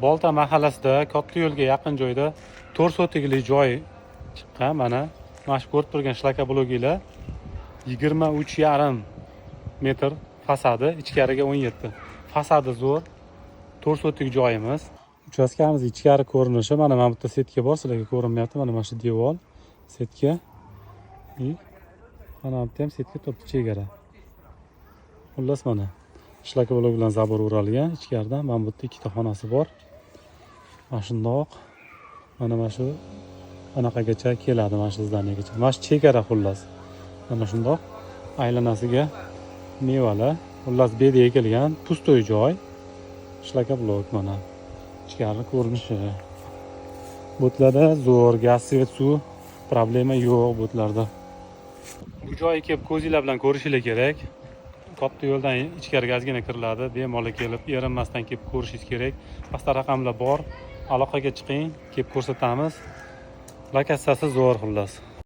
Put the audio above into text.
Bolta mahallasida, katta yo'lga yaqin joyda 4 sotikli joy chiqqan. Mana shu ko'rib turgan шлакоблок inglar 23,5 metr fasadi, ichkariga 17. Fasadi zo'r, 4 sotik joyimiz. Uchastkamiz ichkari ko'rinishi mana bu yerda сетка bor, sizlarga ko'rinmayapti. Mana shu devor, сетка, и mana bu yerda ham сетка turibdi, chegara. Xullas, mana шлакоблок bilan забор o'ralgan ichkaridan. Mana bu yerda ikkita xonasi bor. Mana shundoq, mana shu anaqagacha keladi, mana shu здание gacha, mana shu chegara. Xullas, mana shundoq aylanasiga mevalar. Xullas, bu yerga ekilgan пустой joy, шлакоблок. Mana ichkari ko'rinishi. Bu yerlarda zo'r gaz, свет, suv, problema yo'q bu yerlarda. Bu joyga kelib, ko'zinglar bilan ko'rishinglar kerak. Katta yo'ldan ichkariga ozgina kiriladi. Bemalol kelib, erinmasdan kelib ko'rishingiz kerak. Pastda raqamlar bor, aloqaga chiqing, kelib ko'rsatamiz. Lokatsiyasi zo'r, xullas.